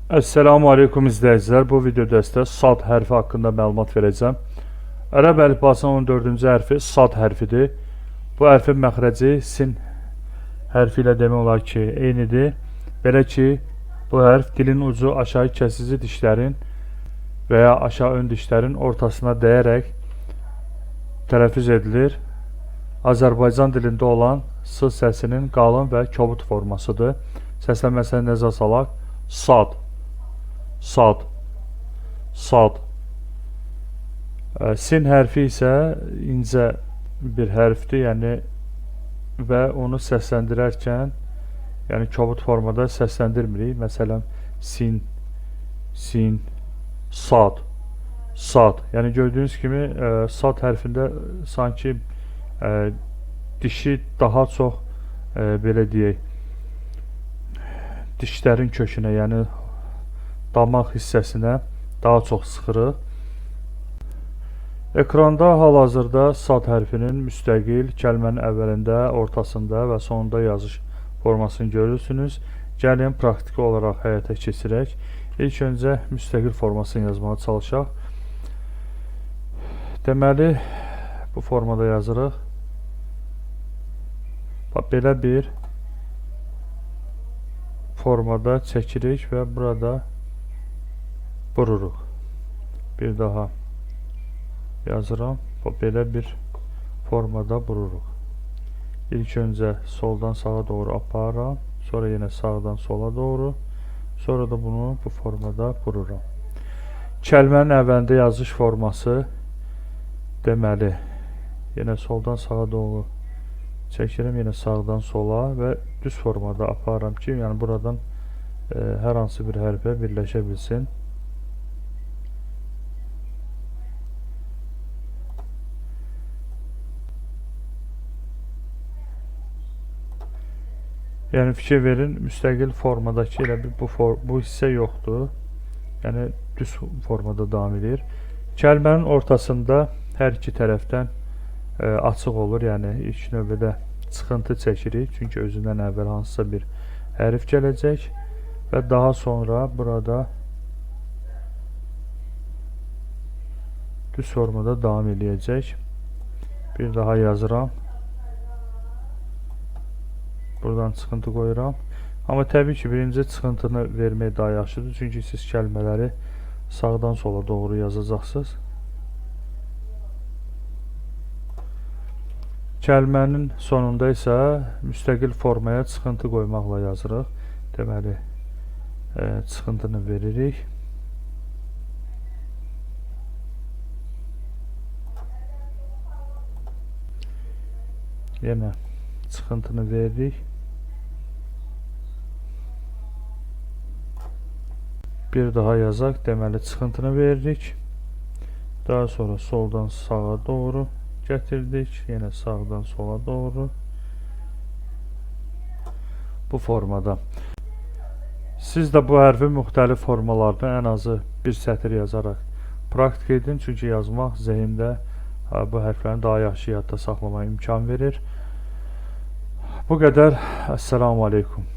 Esselamu Aleyküm izləyicilər. Bu video dərsdə sad hərfi haqqında məlumat verəcəm. Ərəb əlifbasının 14-cü hərfi sad hərfidir. Bu hərfin məxrəci sin hərfi ilə demək olar ki, eynidir. Belə ki, bu hərf dilin ucu aşağı kəsici dişlərin və ya aşağı ön dişlərin ortasına dəyərək tələffüz edilir. Azərbaycan dilində olan s səsinin qalın və kobud formasıdır. Səslənməsini nəzərə salaq. Sad, sad, sad. Sin hərfi isə incə bir hərfdir, yəni və onu səsləndirərkən, yəni kobud formada səsləndirmirik. Məsələn, sin, sin, sad, sad. Yəni gördüyünüz kimi sad hərfində sanki dişi daha çox belə deyək, dişlərin kökünə, yəni damaq hissəsinə daha çox sıxırıq. Ekranda hal-hazırda sad hərfinin müstəqil kəlmənin əvvəlində, ortasında və sonunda yazış formasını görürsünüz. Gəlin praktiki olaraq həyata keçirək. İlk öncə müstəqil formasını yazmağa çalışaq. Deməli, bu formada yazırıq. Bax, belə bir formada çəkirik və burada bururuq. Bir daha yazıram. Bax, belə bir formada bururuq. İlk öncə soldan sağa doğru aparıram. Sonra yenə sağdan sola doğru. Sonra da bunu bu formada bururam. Kəlmənin əvvəlində yazış forması deməli, yenə soldan sağa doğru çəkirəm, yenə sağdan sola və düz formada aparıram ki, yəni buradan hər hansı bir hərfə birləşə bilsin. Yəni fikir verin, müstəqil formadakı elə bir bu hissə yoxdur. Yəni düz formada davam edir. Kəlmənin ortasında hər iki tərəfdən açıq olur. Yəni ilk növbədə çıxıntı çəkirik. Çünki özündən əvvəl hansısa bir hərf gələcək və daha sonra burada düz formada davam eləyəcək. Bir daha yazıram. Buradan çıxıntı qoyuram. Amma təbii ki, birinci çıxıntını vermək daha yaxşıdır. Çünki siz kəlmələri sağdan sola doğru yazacaqsınız. Kəlmənin sonunda isə müstəqil formaya çıxıntı qoymaqla yazırıq. Deməli, çıxıntını veririk. Yenə çıxıntını veririk. Bir daha yazaq. Deməli, çıxıntını veririk. Daha sonra soldan sağa doğru gətirdik. Yenə sağdan sola doğru. Bu formada. Siz də bu hərfin müxtəlif formalarını ən azı bir sətir yazaraq praktik edin. Çünki yazmaq zehində bu hərflərini daha yaxşı yadda saxlamağa imkan verir. Bu qədər. Əssalamu aleykum.